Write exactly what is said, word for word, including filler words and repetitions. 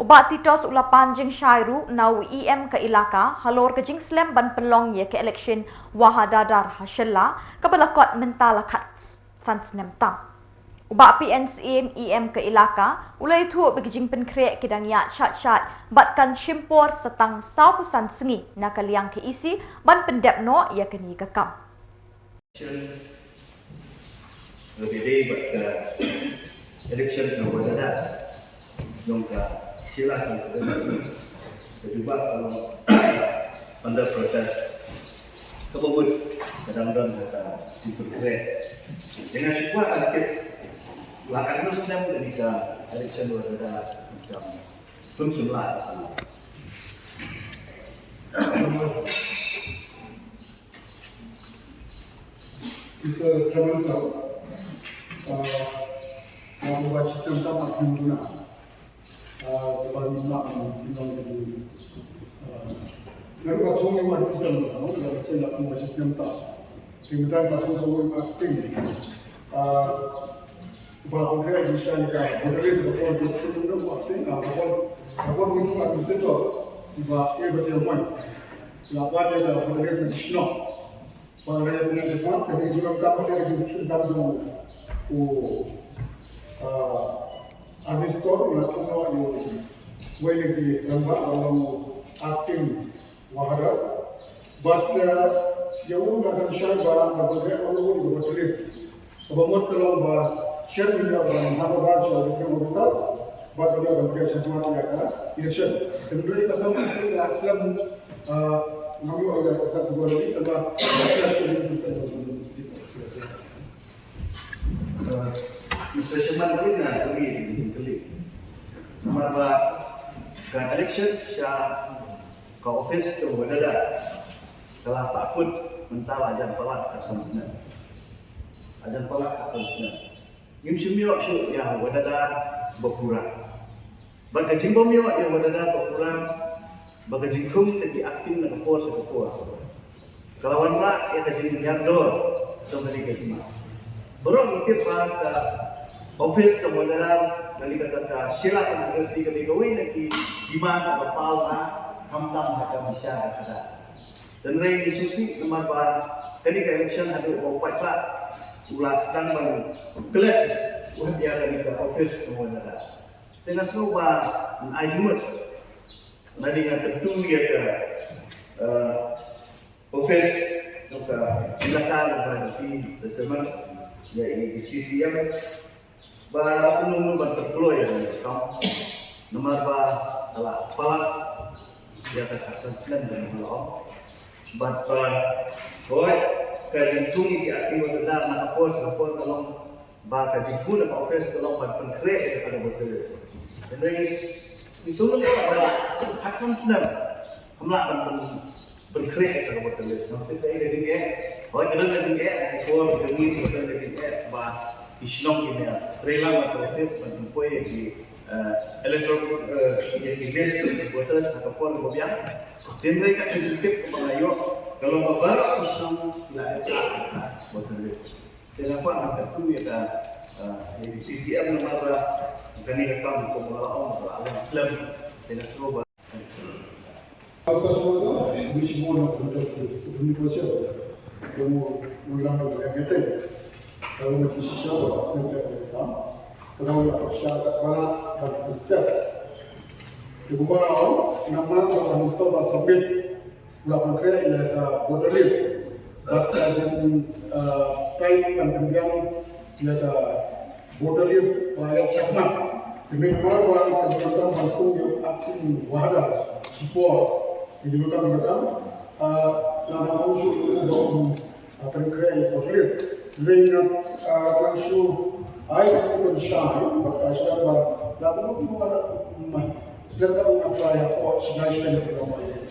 Bah Titos u la pan jingshai ruh na u E M ka ilaka halor ka jingslem ban pynlong ïa ka election Wahadadar ha Shella, kaba la kot mynta la khat san snem tam. U Bah P N Syiem, E M ka ilaka, u la ïathuh ba ki jingpynkhreh ki dang ïaid shat shat bad kan shim por sa tang saw phew san sngi na ka liang ka E C ban pyndep noh ïa kane ka kam. Election, ka dei bad ka election ka Wadadar jong ka Shella Constituency, ka jubab ka long under process. Kaba mut ka dang don ha ka jingpynkhreh. Te nga shu kwah ban tip, la katno snem kane ka election Wadadar, ka kam pynshai la. Mister Chairman Sir, uh, nga buh ba shi snem tam ha snem duna. Uh, kaba ngim lah ban pynlong ïa ki, uh, nga ruh nga thung ïa u administrator, no, nga ruh nga thung ïa u administrator. Te mynta nga thung sa u acting. Uh, Ba pynkreh ïa ka voter list, ka por jong ka sdang ruh ba pynkreh, ka por, ka por jong ka administrator ba eh ba sdang mai. La pan ïa ka voter list na ki shnong. Ba la ïa pynkreh ïa ka, ka jingkam, ka jingkam jong u, ah, administrator, la pynkreh ïa u wei na ki rangbah, ba long acting Wahadar. Bad, eh, ïa u nga dang shai ba, ba pynkreh ïa u ïa ka voter list. Kaba mut ka long ba shen ïa u ban hand over sha u returning officer. Bad ïa u ban pynkreh sha ïa ka election. Hynrei ka kam ka la slem, eh, ngam ïoh ïa ka sa February, tangba ka slem ka election. Eh, Mister Sherman, kawei na kawei na ka jingkylli. Namar ba ka election sha ka office jong Wadadar ka la sahkut mynta la jan palat khatsan snem. La jan palat khatsan snem. Ngim shym ïoh shuh ïa Wadadar ba pura. Bad ka jingbym ïoh ïa Wadadar ba pura, ba ka jingthung ka jingakting na ka por sha ka por, ka la wanrah ïa ka jingïador jong kane ka hima. Baroh ngi tip ba ka office jong Wadadar, kane kata ka Shella Constituency, ka dei kawei na ki hima kaba paw bha khamtam ha ka bishar ka khadar. Hynrei ngi sngewsih namar ba kane ka election haduh ba u paidbah u la sdang ban klet wat ïa kane ka office jong Wadadar. Te nga sngew ba yn ai jingmut. Nga dei nga kyntu ïa ka, eh, office jong ka ilaka, jong ka Deputy Chairman, ïa i Deputy C M, ba la pynlong ban pynkloi ïa ka kam. Namar ba ka la palat ïa ka khatsan snem, ka la ong. Bad ba hooid ka jingthung ïa ki acting Wadadar na ka por sha ka por ka long ba ka jingkut na ka office ka long ban pynkhreh ïa ka voter list. Hynrei ngi sngewthuh ba khatsan snem kam lah ban pyn-, pynkhreh ïa ka voter list. Ngam tip kaei ka jingeh. Hooid ka don ka jingeh, ka por ka ngi ka don ka jingeh ba ki shnong kin ïa trei lang bad ka office ban pynpoi ïa ki, eh, electoral, eh, ïa ki list voters ha ka por kaba biang. Hynrei ka jingtip kaba nga ïoh ka long ba baroh ki shnong ki la ïa trei voter list. Te nga kwah ban kyntu ïa ka, eh, ïa ka C C M namar ba kane ka kam kumba la ong ba la long slem. Te nga sngew ba. Hasta semasa, misi mo na kanta tu, sebenarnya pasal. Kamu ulang lagi kata. Kalau nak sisa ba, sebenarnya kita. Kalau nak pasal tak banyak, tak step. Te kumba la ong, namar ba ka Mister Basabit la pynkhreh ïa ka voter list. Bad ka jing, eh, type ban pynbiang ïa ka voter list la ïa shakmat. Te mynta ba ka jingdonkam ban kum ïa u acting Wahadar shipor. Ka jingdonkam, eh, la nang ong shuh ïa u ba un, eh, pynkhreh ïa ka voter list. Lei na, eh, ka shu ai ka pynshai bad ka shu ba la pynlong ba, mm, Sdang ka u apply hapoh shnong shnong ka long ba ïa.